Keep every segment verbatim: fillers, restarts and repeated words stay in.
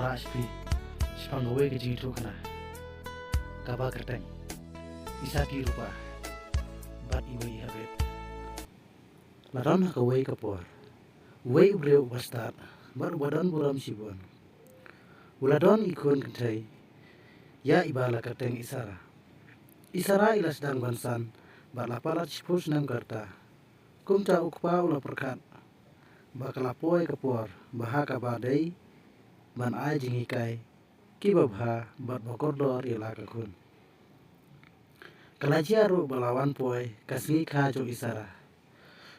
Ashpi, shipang kawei ka jingïathuhkhana kaba kyrteng Isati Rupa bad iwei i Habit. La don ha kawei ka por, uwei u briew uba stad bad uba don burom shibun u la don i khun kynthei ïa iba la kyrteng Isara. Isara i la sdang ban san bad la palat shiphew snem ka rta. Kumta u kpa u la pyrkhat ba ka la poi ka por ba ha kaba dei ban ai jinghikai kiba bha bad ba kordor ïa la ka khun. Ka la jia ruh ba la wan poi ka sngi kha jong Isara.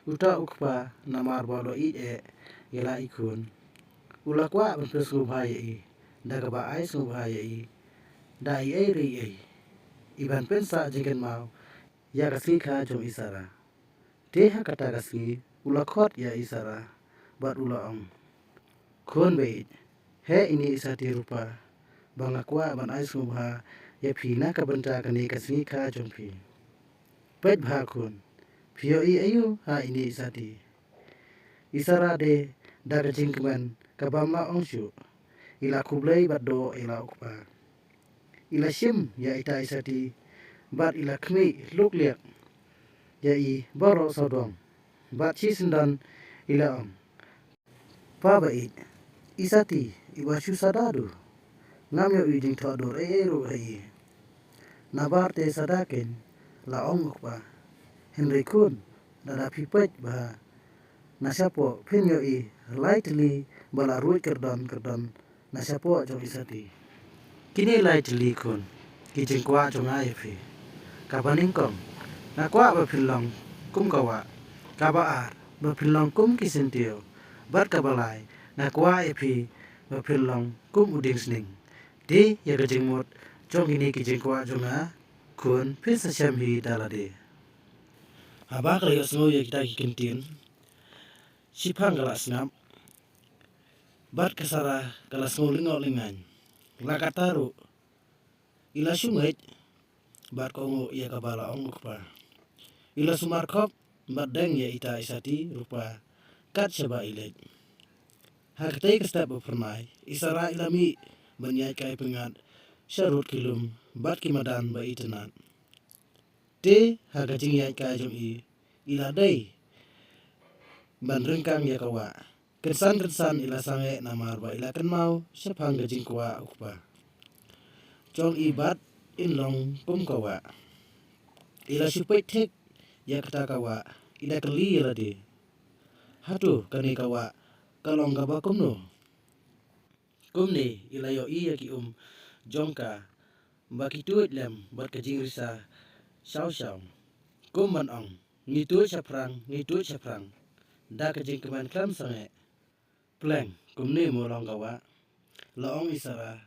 Uta u kpa namar ba u la ïeit eh ïa la i khun, u la kwah ban pynsngewbha ïa i da kaba ai sngewbha ïa i da i ei re i ei i ban pynsah jingkynmaw ïa ka sngi kha jong Isara. Te ha kata ka sngi u la khot ïa Isara bad u la ong, khun baieit, heh ine Isati Rupa ba nga kwah ban ai sngewbha ïa phi na ka bynta kane ka sngi kha jong phi. Peit bha khun, phi ïohi aïu ha ine Isati? Isara de da ka jingkmen kaba ym lah ong shuh i la khublei bad doh ïa la u kpa. I la shim ïa ita Isati bad i la khmih luk liak ïa i baroh sawdong bad shisyndon i la ong, pa baieit, Isati iba shu sada duh, ngam ïohi jingthoh dur ei ei ruh ha i. Nabar te sada keiñ, la ong u kpa. Hynrei khun, lada phi peit bha na shapoh phin ïohi lai tylli ba la ruid kyrdon kyrdon na shapoh jong Isati. Kine lai tylli khun ki jingkwah jong nga ïa phi. Kaba nyngkong, nga kwah ba phin long kum ka wah. Kaba ar, ba phin long kum ki syntiew. Bad kaba lai, nga kwah ïa phi ba phin long kum u dieng sning. Te ïa ka jingmut jong kine ki jingkwah jong nga, khun, phin sa shem hi da lade. Haba ka la ïohsngew ïa kita ki ktien, shipang ka la sngap bad ka Sara ka la sngew lyngngoh lyngngaiñ. La katta ruh i la shu ngeit bad kohnguh ïa kaba la ong u kpa. I la sumar khop bad deng ïa ita Isati Rupa kat shaba i leit. Ha katei ka step ba phyrnai, Isara i la mih ban ïaid kai pyngngad sharud ki lum bad ki madan ba itynnad. Te ha ka jingïaid kai jong i, i la dei ban ryngkang ïa ka wah. Kynsan kynsan i la sangeh namar ba i la kynmaw shaphang ka jingkwah u kpa jong i bad in long kum ka wah. I la shu peit thik ïa kata ka wah, i da kylli ïa lade, hato kane ka wah ka long kaba kumno? Kumne i la ïohi ïa ki um jong ka ba ki tuid lem bad ka jingrisa shaw shaw. Kum ban ong, ngi tuid shaphrang, ngi tuid shaphrang, da ka jingkmen khlem sangeh. Pleng, kumne mo long ka wah, la ong Isara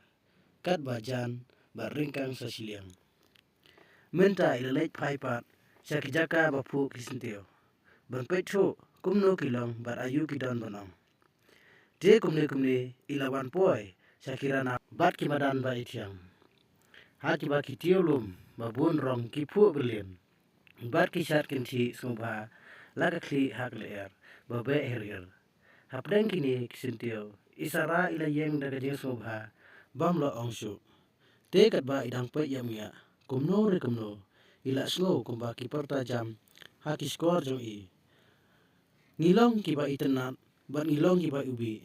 katba jan bad ryngkang sa shiliang. Mynta i la leit phai pat sha ki jaka ba phuh ki syntiew ban peit thuh kumno ki long bad aïu ki don ban ong. Te kumne kumne i la wan poi sha ki ranab bad ki madan ba ithiang. Ha kiba ki tiew lum ba bun rong ki phuh brilliant bad ki shad kynthih sngewbha la ka khlieh ha ka lyer ba beh her her. Hapdeng kine ki syntiew, Isara i la ïeng da ka jingsngewbha bym lah ong shuh. Te katba i dang peit ïa mynta, kumno re kumno, i la sngew kumba ki pyrta jam ha ki shkor jong i. Ngi long kiba itynnad bad ngi long kiba iwbih.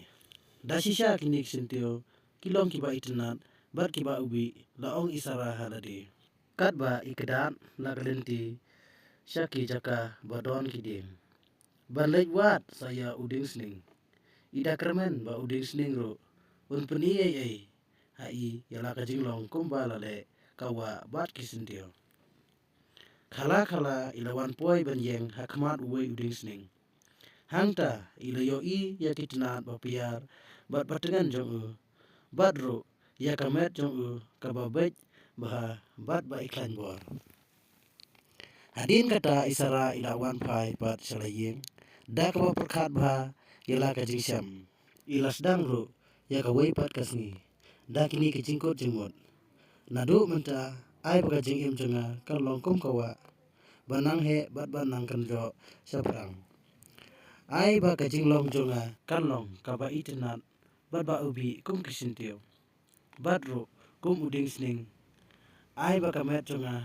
Da shisha kine ki syntiew ki long kiba itynnad bad kiba iwbih, la ong Isara ha lade. Katba i kdad la ka lynti sha ki jaka ba don ki dieng ban leit wad sa ïa u dieng sning, i da kyrmen ba u dieng sning ruh un pyni ei ei ha i ïa la ka jinglong kumba la leh ka wah bad ki syntiew. Khala khala i la wan poi ban ïeng ha khmat uwei u dieng sning. Hangta i la ïohi ïa ki tnat ba pyrshah bad ba tngen jong u, bad ruh ïa ka met jong u kaba beit bha bad ba i khlaiñ bor. Hadien kata Isara i la wan phai pat sha la ïing da kaba pyrkhat bha ïa la ka jingshem. I la sdang ruh ïa kawei pat ka sngi da kine ki jingkut jingmut. Naduh mynta ai ba ka jingim jong nga kan long kum ka wah ba nang heh bad ba nang kynjoh shaphrang. Ai ba ka jinglong jong nga kan long kaba itynnad bad ba u bih kum ki syntiew, bad ruh kum u dieng sning. Ai ba ka met jong nga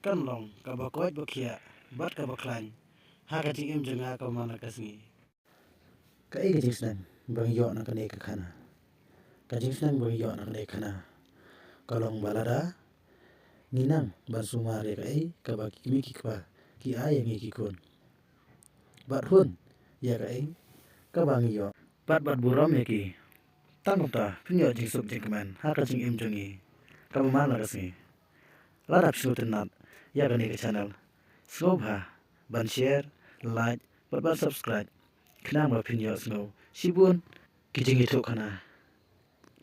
kan long kaba koit ba khiah bad kaba khlaiñ ha ka jingim jong nga ka man la ka sngi. Kaei ka jingsneng ba ngi ïoh na kane ka khana? Ka jingsneng ba ngi ïoh na kane ka khana ka long ba lada ngi nang ban sumar ïa kaei kaba ki kmie ki kpa ki ai ïa ngi ki khun, bad hun ïa kaei kaba ngi ïoh, bad bad burom ïa ki, tang kumta phin ïoh jingsuk jingkmen ha ka jingim jong ngi kaba man la ka sngi. Lada phi sngewtynnat ïa kane ka channel, sngewbha ban share, like bad ban subscribe khnang ba phin ïoh sngew shibun ki jingïathuhkhana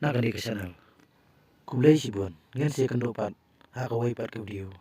na kane ka channel. Khublei shibun, ngin sa ïakynduh pat ha kawei pat ka video.